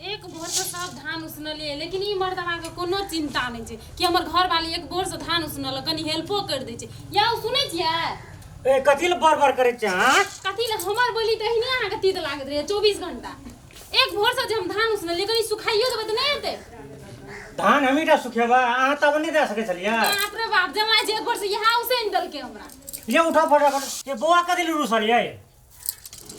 एक भोर से सब धान उसनलियै, लेकिन ई मर्दवा के कोनो चिंता नहि छै कि हमर घरवाली एक भोर से धान उसनल, कनी हेल्पो कर दै छै। या ओ सुनै छियै? ए, कथी लए बड़ बड़ करै छियै? हाँ, कथी लए हमर बोली तऽ एहने अहाँके तीत लागैत रहैए 24 घंटा। एक भोर से जे हम धान उसनलियै, कनी सुखाइयो देबै तऽ नहि हेतै? धान हमही टा सुखेबै, अहाँ तब नहि दए सकै छलियै? बाप रे बाप, जनला जे एक भोर से इएह उसैन देलकै हमरा। ये उठा फटाफट। ये बौआ, कथी लए रुसल यै?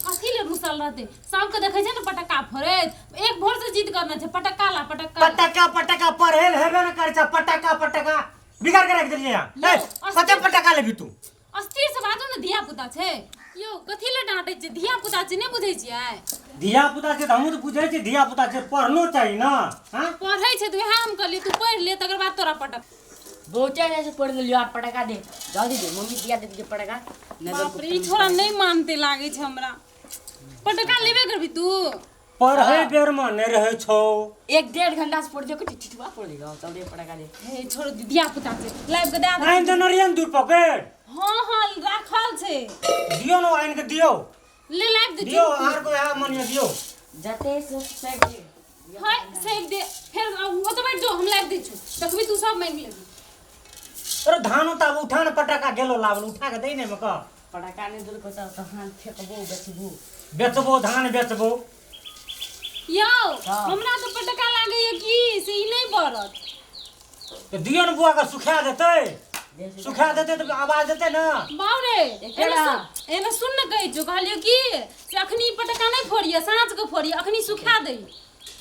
कथी ले रुसल रहते? सबके देखै छै ने पटक्का फोड़ैत। एक भोर से जिद करने छै, पटक्का ला, पटक्का ला। पटक्का पटक्का पढ़ेल हेबे ने करै छै, पटक्का पटक्का बिगाड़ के राखि देलियै यहाँ। ए, कते पटक्का लेबी तू? अस्थिर से बाजू ने, धिया पुता छै यौ। कथी ले डांटै छियै? धिया पुता छै, नहि बुझै छियै? धिया पुता छै तऽ हमहूँ तऽ बुझै छियै धिया पुता छै, पढ़नो चाही ने। हाँ, पढ़ै छै तऽ वएह हम कहलियै, तू पढ़ि ले, तकर बाद तोरा पटक। बहुते ऐसे पढ़ लेलियो, आब पटाखा दे, जल्दी दे। मम्मी दिया दे तुझे पटाखा नहीं। बाप रे, ई छोरा नहि मानते लागै छै हमरा। पटका लेबे करबी तू? पढ़ै बेरमे नहि रहै छौ। एक डेढ़ घंटा से पढ़ दियो, कुछ छिटवा पढ़ लियो। चल दे, पटाखा दे। हे, छोड़, धिया पुता छै, लाबि कऽ दए दे। आनि देने रहियै ने दू पॉकेट? हँ, राखल छै। दियौ ने, आनि कऽ दियौ। ले, लाबि दे। दियौ, आर कोई है मनिया, दियौ। जते से सेट दे। है, सेक दे। फेर ओतऽ बैठ जो, हम लाबि दै छु, देखबी तू सब मांगि लेबी। अरे, धान उता उठा ने, पटाखा गेलो लाबल, उठा के दै ने मे कह। पटाखा नहीं देलको तऽ धान फेकबो, बेचबो। बेचबो, धान बेचबो। यौ। हाँ। हमरा तऽ पटका लागैया कि से ई नहि पड़त। तऽ दियौ ने बुआ के, सुखा देतै। सुखा देतै तऽ आवाज देतै ने। बाप रे। एके एने ला। सुन, एने सुन ने, कहै छौ, कहलियौ कि से अखनी पटका नहि फोड़िए, साँझ के फोड़िए, अखनी सुखा दे,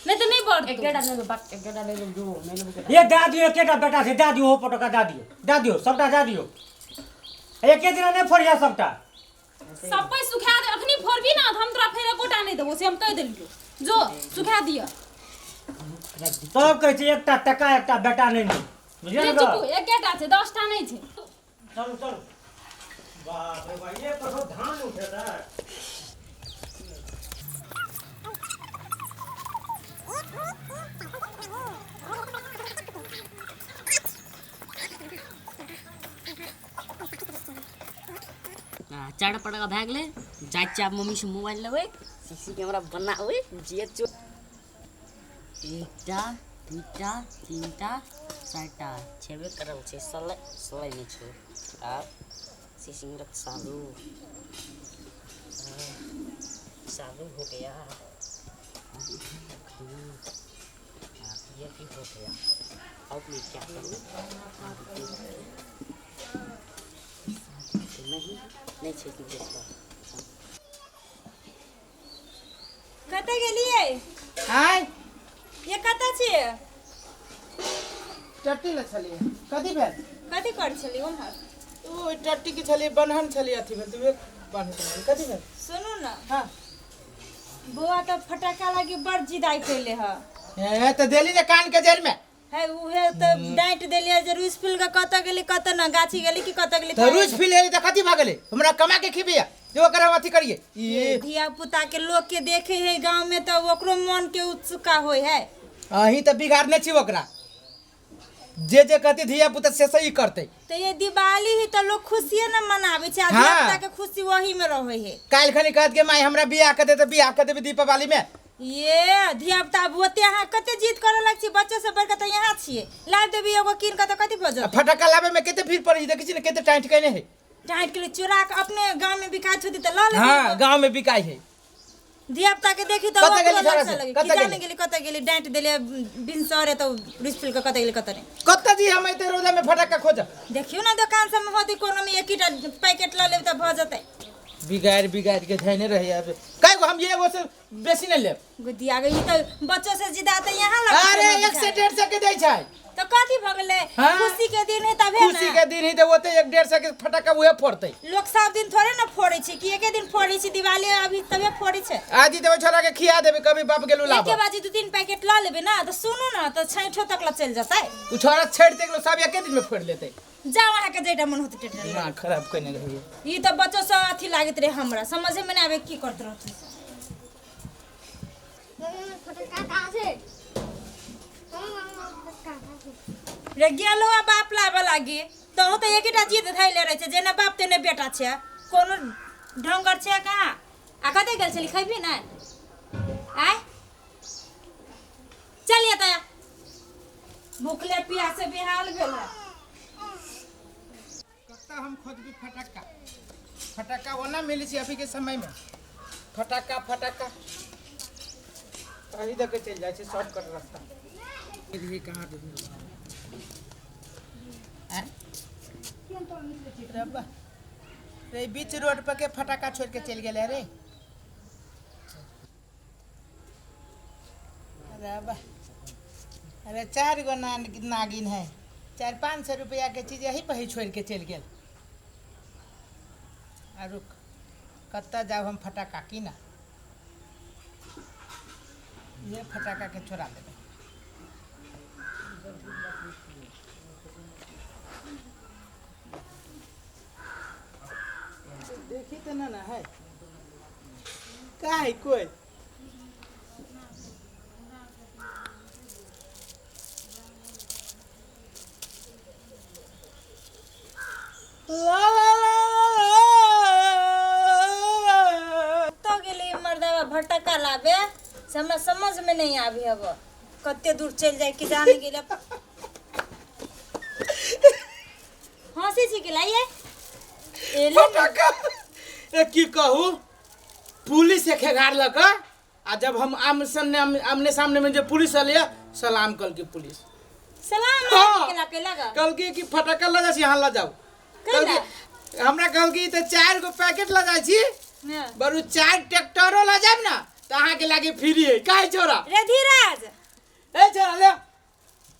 नहि तऽ नहि बढ़तौ। एकेटा नहि लेबो, बात एकेटा नहि लेबो, जो नहि लेबो। ये दए दियौ, एकेटा बेटा छै, दए दियौ, ओहो पटका दए दियौ, दए दियौ, सबटा दए दियौ। एके दिना नहि फोड़िया सबटा। सब सुखा दे। अखनी फोड़बी ना तऽ हम तोरा फेर एकोटा नहि देबो, से हम कहि देलियौ। जो सुखा दिअ। तब कहै छै एकटा टका एकटा बेटा नहि नीक, बुझलियै नहि ने? चुपू, एकेटा छै, 10टा नहि छै। चलू चलू। बाप रे बाप, एक कठो धान उठेतै। चारि पटका भए गेलै। जाइ छियै आब मम्मीसँ मोबाइल लेबै, सीसी कैमरा बनाबै। जे चो एकटा, दूटा, तीनटा, चारिटा छेबे करल छै, सलै सलै नहि छै। आब सीसी कैमरा चालू हाँ, चालू हो गया। अब इधर रख दूँ। हाँ, ये भी हो गया। अब मैं क्या करूँ? अब देख के नहीं नहीं छै कि देखो। कतऽ गेलियै? आय? ये कतऽ छियै? टट्टी लए छलियै। कथी भेल? कथी करै छलियै उम्हर? ओ टट्टी के छलियै, बन्हन छलियै, अथी भेल तऽ उहे बान्हैत रहलियै। कथी भेल? सुनू ने। हँ। बौआ तऽ फटक्का लागी बड़ जिदाइ कैले ह। हे, तऽ देली ने कान के जड़ि में। है, उहे तऽ डाँटि देलियै जे रुसि फूलि कऽ कतऽ गेली, कतऽ ने गाछी गेली कि कतऽ गेली। तऽ रुसि फूलि गेली तऽ कथी भऽ गेलै? हमरा कमा के खिबिया जे ओकर हम अथी करियै ई? धिया पुता के लोक के देखे है गाँव में तऽ ओकरो मन के उत्सुका होइ है। अहीं तऽ बिगाड़ने छी ओकरा। जे जे कहती धिया पुता से सही करतै। तऽ ये दिवाली है तऽ लोग खुशिये ने मनाबै छै आ हाँ। धिया पुता के खुशी वही में रहै है। काल्हि खनी कहत के माय हमरा बियाह कर दे, तऽ बियाह कर देबै दीपावली में। ये धिया पुता ओते अहाँ कते जिद करऽ लग छी? बच्चो से बढ़ कऽ तऽ यहाँ छियै। लाबि देबी एगो कीन कऽ तऽ कथी भऽ आ जेतै? फटक्का लाबे में कते भीड़ पड़ै छै, देखै छी ने कते टाइट केने है। टाइट के चोरा कऽ अपने गाँव में बिकाइत होती तऽ लऽ लेती। हाँ, गाँव में बिकाइ है। धिया पुता के देखी तऽ कतऽ ओकरो गेली छोड़ा ललसा से? लगे। कतऽ की जाने गेली? गेली कतऽ गेली। डाँटि देलियै भिनसरे तऽ रुसि फूलि कऽ कतऽ गेली, कतऽ नहि। कतऽ जी हम एते रौदा में फटक्का खोजब? देखियौ ने, दोकान सबमे होतै कोनो मे, एकटा पैकेट लऽ लेब तऽ भऽ जेतै। बिगाड़ि बिगाड़ि के धैने रहे। अब कय गो हम एगो से बेसी नहि लेब। गुदिया गई, ई तऽ बच्चो से जिदा तऽ यहाँ लगै छै अरे, ने। एक से 150 के दै छै। तऽ कथी भऽ गेलै? हाँ? खुशी के दिन है तबे खुशी ने के दिन ही तऽ ओते एक 150 के फटक्का उहे फोड़तै। लोक सब दिन थोड़े ने फोड़ै छै कि एके दिन फोड़ै छै? दिवाली अभी तबे फोड़ै छै। आदि देबै, छोरा के खिया देबै कभी बाप गेलू लाबऽ। एके बाजी दू तीन पैकेट लऽ लेबै ने तऽ सुनू ने, तऽ छठो तक लऽ चलि जेतै। उ छोरा छेड़ देगलो, सब एके दिन में फोड़ लेतै। जाउ, अहाँके जेटा मन होतै टेटा। दिमाग खराब केने रहैया। ई तऽ बच्चो सब अथी लागैत रहै, हमरा समझे में नहि आबै की करत रहथिन। रे, गेलो आ बाप लाबऽ लागी तहु तऽ एकेटा जिद धैले रहै छै, जेना बाप तेने बेटा छै। कोनो ढङ्गर छै कहाँ? आ कतऽ गेल छली? खैबी नहि आय? भूखले प्यासे बेहाल भेल है। कत्ता हम खोजबी फटक्का, फटक्का ओना मिलै छै अभी के समय में। फटक्का फटक्का अही दऽ के चलि जाइ छै शॉर्टकट रास्ता। देखी कहाँ देखी। आँय? रब्बा रे, बीच रोड पर के फटक्का छोड़ के चलि गेलै रे। अरे बा, अरे चारि गो नागिन है, 400-500 रुपया के चीज यही पर ही छोड़ के चलि गेल। आ रुक, कतऽ जाब हम फटाका की ना, ये फटाका के छोड़ा देबै। देखी तो ना ना है का है कोई। ला ला ला ला ला। तो गेली मर्दवा भटका लाबे, से हमरा समझ में नहीं आबी अब कते दूर चल जाए कि जाने गेले। हंसी छी के लाइए एले। फटाका ए की कहू, पुलिस खेगार लक आ जब हम आम सामने आमने सामने में जो पुलिस अलिया सलाम कल के पुलिस सलाम हाँ। केला के लगा कल के कि फटाका ल जा छी, यहाँ ल जाओ। कल के हमरा कहल कि तऽ 4 गो पैकेट ल जाइ छी, हाँ। बरु 4 ट्रैक्टरो ल जाब ना तऽ अहाँके लागे फ्री है। काहे छोरा रे धीरज, ए छोरा ले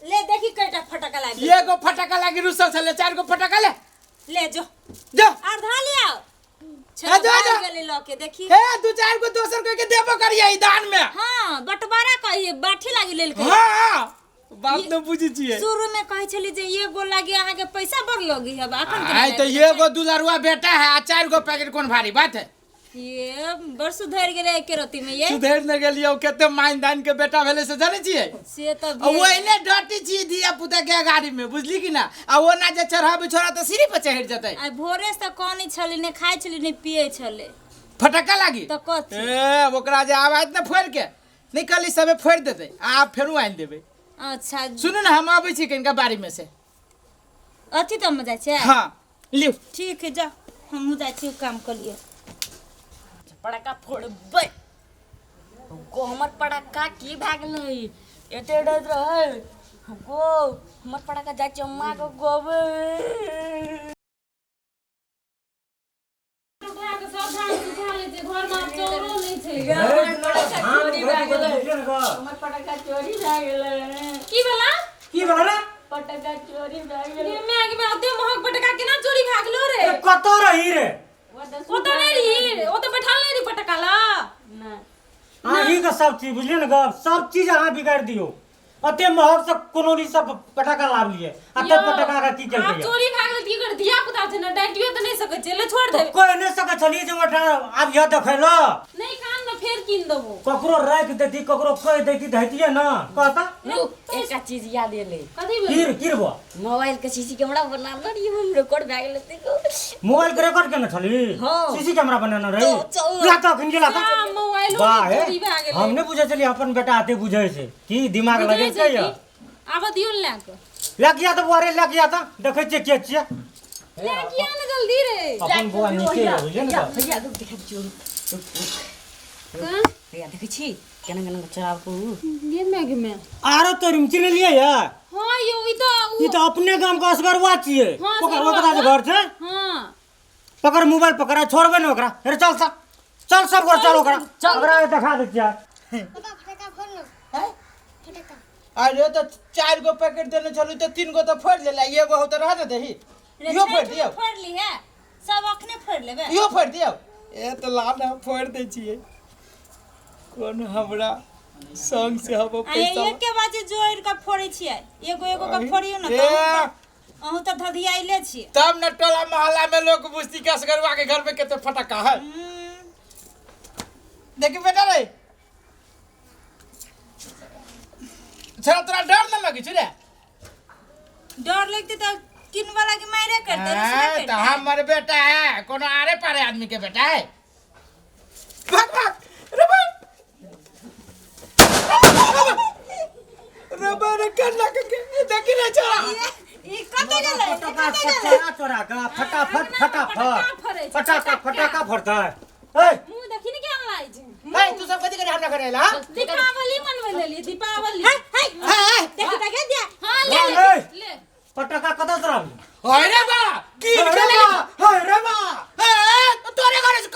ले देखी कईटा फटाका लागे। एगो फटाका लागे रुसल छले, 4 गो फटाका ले ले जो जो और धा ले आओ। आ जो, आ जो। गेले ल के देखी। हे 2-4 गो दोसर कोई के देबो करिए ई दान में। हां बटवारा कहिए बाठी लागी लेल के। हां बात न बुझी छियै। शुरू में कहै छली जे एगो लागे अहाँ के पैसा बड़ लगी है, अखन के आइ तो एगो दुलरुआ बेटा है आ 4 गो पैकेट कोन भारी बात है। ये बड़ सुधर गेलै एके रति में। ये सुधर न गेलियो, कते मान दान के बेटा भेलै से जानै छियै। से त आ ओहिने डटी छी धिया पुता के गाड़ी में, बुझली कि ना। आ ओना जे चढ़ाबे छोड़ा तऽ सीढ़ी पर चढ़ि जेतै। आ भोरे से कानै छलै, ने खाइ छलै ने पियै छलै। फटक्का लागी तऽ कथी? ए ओकरा जे आवाज ने फोड़ि के नहीं कहली सबे फोड़ि देतै आ फेरू आनि देबै। अच्छा सुनू ने, हम अबै छी कनिका बाड़ी में से। अथी तऽ मे जाइ छै। हाँ लिउ। ठीक है जा, हमहूँ जाइ छी काम कऽ लिअ। पटाखा फोड़बै गो, हमर पटाखा की भए गेलै एते डर रहै गो, हमर पटाखा जाइ छै माँ के गोबै। उठा के सब धान सुखा लै छै, घर में आब चाउरो नहि छै। हमर पटाखा चोरी भए गेलै। की भेला? की भेलै रे? पटाखा चोरी भए गेलै। रे my गे my, ओते महग पटका केना चोरी भए गेलो रे? कतऽ रही रे? ओतऽ नहि रही, ओतऽ बैठल नहि रही पटका ला। अहीं के सब चीज बुझलियै ने गप, सब चीज अहाँ बिगाड़ि दियौ। अते महग से कोनो नहीं सब पटाखा लाभ लिए आ तब पटाखा के की आब केलकै? चोरी भए गेलै तऽ की कर, धिया पुता छै ने, डाँटियो तऽ नहि सकै छै, ले छोड़ तऽ देबै। कहि नहि सकै छलियै जे ओठा आब यह देखै लए। नहि कान ने फेर कीन देबो। ककरो राखि देती, ककरो कहि देती तऽ हेतियै ने कहता। रुक, एकटा चीज याद एलै। कथी भेलै? कीर कीरबो मोबाइल के सीसी कैमरा बनाल रहियै हम, रिकॉर्ड भए गेलै देखो। मोबाइल के रिकॉर्ड केने छली? हाँ। सीसी कैमरा बनेने रही? तो चल। ला तऽ अखन गेला तऽ। आ, मोबाइलो वाह हे, चोरी भए गेलै। हम नहि बुझै छलियै अपन बेटा एते बुझै छै, की दिमाग बुझै लगेलकै छै यऽ। की? आबऽ दियौ ने लए कऽ। लए किया तऽ बुआ रे, लए किया तऽ देखै छियै के छियै। लए किया ने जल्दी रे। अपन बौआ नीके यऽ, बुझलियै ने तऽ? भैया रुक, देखै छियौ, रुक रुक। हँ? भैया देखै छी केना केना चोराबू। गे my गे my. आरो तोरी चिन्हलियै यऽ? हाँ यौ, ई तऽ ई तऽ अपने गाम के असगरवा छियै। हाँ, ओकर असगरवा। ओकरा जे घर छै। हाँ। पकड़ मोबाइल पकड़, छोड़बै ने ओकरा। अरे चल सब, चल सब घर चल, ओकरा ओकरा देखा दै छियै। अरे तऽ 4 गो पैकेट देने छलू तऽ 3 गो तऽ फोड़ि लेला, एगो हो तऽ रह ने दही। रे इहो फोड़ि छठि में दियौ, फोड़ि ली है सब, अखने फोड़ि लेबै। इहो फोड़ि दियौ। ए तऽ लाल हम फोड़ि दै छियै, कोन हमरा संग से हम आ पैसा एके बाजे जोड़ि कऽ फोड़ै छियै, एगो एगो के फोड़ियौ ने। ए। तऽ अहूँ तऽ धधियाइले छियै। तब न टोला मोहल्ला में लोग बुझती के असगरवा के घर में कते फटक्का है। देखी बेटा रे छोरा, तोरा डर न लगे छै रे? डर लगतै तऽ किनबा लागी मारे करतै, रुसबे हाँ, तऽ करतै। हमर बेटा है, कोनो आरे पारे आदमी के बेटा है। भाग भाग रे भाग रे बा रे, कर लग के देख। रे छोरा ई कतऽ गेलै? ई पटाखा कतऽ गेलै? चोरा चोरा के फटाफट अङ्गनामे पटाखा फड़ै फटाफट छै, पटाखा पटाखा। फटाखा फड़तै ए मुँह देखी ने केहन लागै छै। ए तू सब कथि करे हमरा घरे एला? दीपावली मनबै लेलियै, दीपावली। है है हां देखी त गे दिया। हाँ, ले ले ए। ले। पटाखा कतऽ से लाबली? अरे बा की अरे के ले बा, अरे बा। ए तोरे घरे से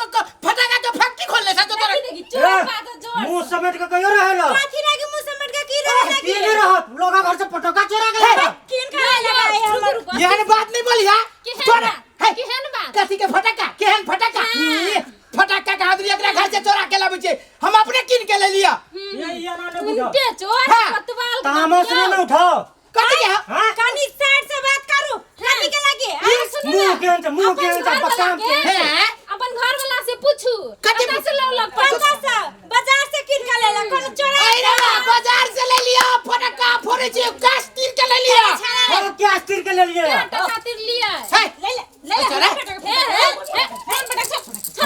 फटाका के फैक्ट्री खोल ले सा तो तोरे देखी देखी चोर ए, बात जोर। मुंह समेट के कहियो रहेला। कथी लागी मुंह समेट के की रहे की लागी? नहीं रहत लोगा घर से पटाखा चोरा के लाबा। किन का लगाए रुक हमर? रुक। एहन बात नहीं बोली हां केहन तोरे बात? हे, केहन बात? कथी के फटाका केहन फटाका ई, फटाका के आदमी एकरा घर से चोरा के लाबै छै हम अपने कीन के ले लिया ये ना ने बुझो। उनके चोर हाँ। कोतवाल के तामस नाम ने उठाओ। कथी के हाँ? कनी साइड से बात करू। कथी के लागी? अरे सुनू मुंह ना, केहन छै, मुंह अपन केहन छै, घर वाला बकाम के- केहन छै। अपन घर वाला से पूछू कथी कतऽ से लौलक कतऽ पटाखा? से? बाजार से किन के लेला? कोनो चोरा अरे बा बाजार से ले लिया फटाका फोड़े छै गैस कीन के ले लिया और क्या स्थिर के ले लिए? क्या टका तिर लिया? हे ले ले ले ले अच्छा रे। हे हे हे हम पटाखा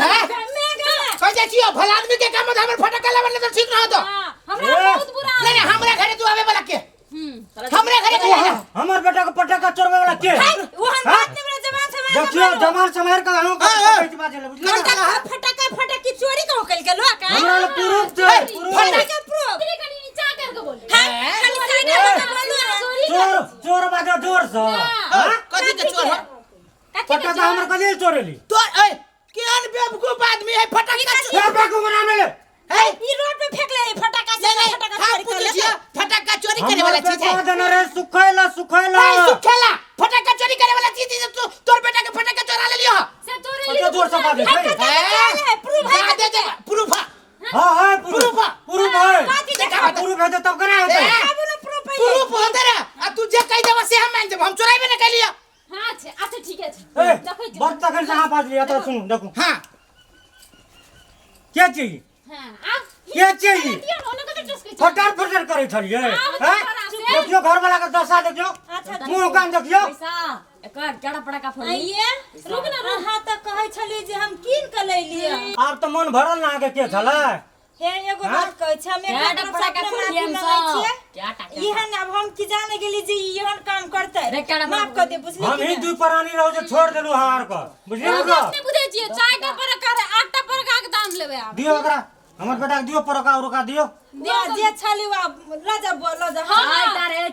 हैं? मैं गला। कह जाइ छियो भला आदमी के काम हमर फटाका लाबल त ठीक न होतो। हाँ, हमरा ए। बहुत बुरा। नहीं नहीं हमरा घरे तू आवे वाला के हमरा घरे के ले हमर बेटा के पटाखा चोरबे वाला के? ओहन हाँ? बात नहीं हमरा जबान से मार देखियो जमाल समार के अहाँ हाँ, हाँ। के बाजे ले बुझलियै ना? फटाका फटाका फटाकी चोरी कहो कल के लोक हमरा लग प्रूफ छै, प्रूफ। फटाका प्रूफ। तेरे कनी नीचा करके बोले। हां कनी साइड में बोलू। चोरी चोर चोर बाजो जोर से। हाँ। हाँ? कथी के चोर हो? कथी के पटाखा चोर? हमर कथी चोरेली? तो ए केहन बेवकूफ आदमी है फटाका चोर ए बेकू बना ले। हे ई रोड पे फेंक ले फटाका से नहीं नहीं फटाका हम चोरी कर पूछै ले। छियो फटाका चोरी करे वाला हमर चीज है बेटा देने रहे सुखैला सुखैला। ए सुखेला फटाका चोरी करे वाला चीज है तू तोर बेटा के फटाका चोरा ले लियो। से चोरी पता जोर से बाजै छै। है प्रूफ है। जा दे दे प्रूफ है। हाँ हाँ प्रूफ प्रूफ है। प्रूफ है। कथी देखा बता। प्रूफ है तो तब कना हेतै? ए, आबू ना प्रूफ है। प्रूफ होते रे आ तू जे कहि देबा से हम मान जेब हम चोराबे न कैलियो। हाँ छै अच्छा ठीक है ए छै देखै छी। बड़ तखन से अहाँ बाजलियै एतऽ सुनू देखू। हां के चीज? हाँ आब के चीज? दियौ ने, ओने कतऽ टसकै छै? फटर फटर करै छलियै। आब तऽ हैं? तोरा से। देखियौ घर वाला के दशा देखियौ। अच्छा मुंह कान देखियौ। पैसा एकर केड़ा पटाखा फोड़ली? आइए रुक ना, रुक। अहाँ तऽ कहै छलियै जे हम कीन के ले लिअ। आब तऽ मन भरल ने अहाँके के छलै? हे एगो हाँ? बात कहै छी हम एकरा केड़ा तरफ से पटाखा अपने फोड़ली माफी हम मांगै सब? छियै। क्या टाका? इहन आब हम की जाने गेली जे ई एहन काम करतै। रे केड़ा माफ कर दे बुझली हम कि ही नहि? दू प्राणी रहू जे छोड़ देलू हार के बुझलियै हम ने? अपने बुझै छियै 4टा पटाखा रे 8टा पटाखा के दाम लेबै आब। दियौ ओकरा हमर बेटा के दियौ परोका उरोका दियौ। बुआ जे छली वा लऽ जा बुआ लऽ जा। हाँ, हाँ। चारिटा रे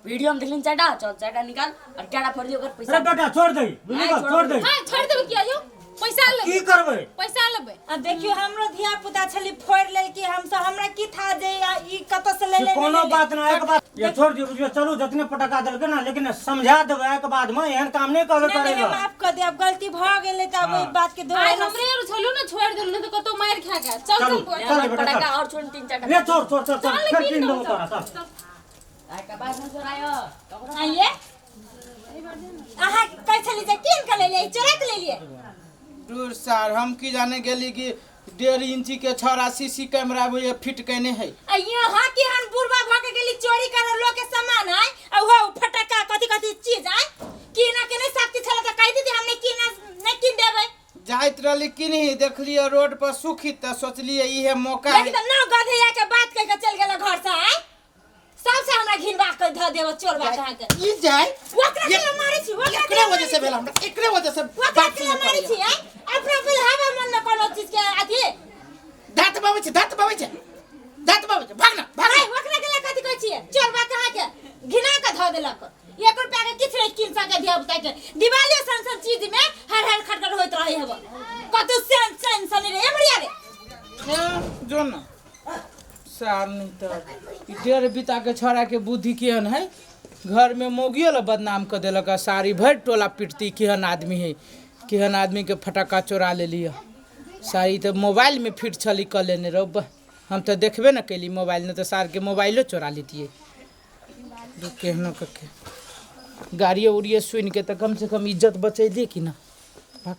वीडियो में देखलिन चारिटा चल चारिटा निकाल और केड़ा फोड़ली ओकर अरे पैसा। बेटा छोड़ दे बुझली नहीं, छोड़ दे। हाँ छोड़ देबै किया यौ? पैसा की लेबै करबै? पैसा लेबै। आ देखियौ हमरो धिया पुता छली फोड़ि लेलकी हमसब हमरा की था जे ई कतऽ से ले से ले कोनो बात ना एक बात ये छोड़ दियौ बुझलियै चलू जतने पटाखा देलकै ना लेकिन समझा देबै एक बाद में एहन काम नहीं करबै नहि करै नहि लए। माफ कर दे अब गलती भऽ गेलै तऽ आब ओहि बात के आइ दोहराएला हमरे आर छलू ने छोड़ि देलू ने तऽ कतौ मारि खा के। चल चलू चल बुआ। चल बेटा पटाखा चल और छोड़ तीन चारिटा। ले छोड़ छोड़ चल चल चल फिर कीन कीन देबौ देबौ तोरा चल। चल। आइ के बाद में चोरायो ककरो आइए अहाँ कहै छली जे कीन के ले लियै चोरा के ले लियै। दूर सार हम की जाने गेली कि 1.5 इंची के छौड़ा सीसी कैमरा भी फिट केने है। आ यहाँ केहन बुढ़बा भऽ के गेली चोरी करे लोक के सामान आय आ उहो फटक्का कथी कथी चीज आय कीना के नहि शक्ति छलै तऽ कहि दीदी हम नहि कीना नहि कीन देबै। जाइत रहली किन्ही देखलियै रोड पर सुखी तऽ सोचलियै इहे मौका है। लेकिन तऽ नौ गधैया के बात कहि के चलि गेल घर से आय सबसे हमरा घिनबा के धऽ देब चोरबा के अहाँके। ई जाय ओकरा के मारै छी ओकरा एकरे वजह से भेल हमरा एकरे वजह से ओकरा बात के सुनऽ मारै पड़ैया। छी आय अपना भेल हवा मन में कोनो चीज के अथी दाँत बाबै छै दाँत बाबै छै दाँत बाबै छै भाग ना भाग आय ओकरा के कथी कहै छियै चोरबा के अहाँके घिना के धऽ देलक। एक रुपया के किछु नहि कीन सकै धिया पुता के। दिवाली सन सन चीज में हर हर खटखट होइत रहै हब कतौ सेन सेन सन रे एमरिया रे। ना जो ना सार नहीं तो ई 1.5 बीता के छौड़ा के बुद्धि केहन है घर में मौगियो ला बदनाम कर देलक आ सारी भरि टोला पिटती केहन आदमी है केहन आदमी के फटाका चोरा लेली। सारी तऽ मोबाइल में फिट छली कऽ लेने रहो हम तऽ देखबे न कैली मोबाइल ने तऽ सार के मोबाइलो चोरा लेतियै। केहनो के गाड़िए उड़िए सुनि के तऽ कम से कम इज्जत बचैलियै कि ना। भक।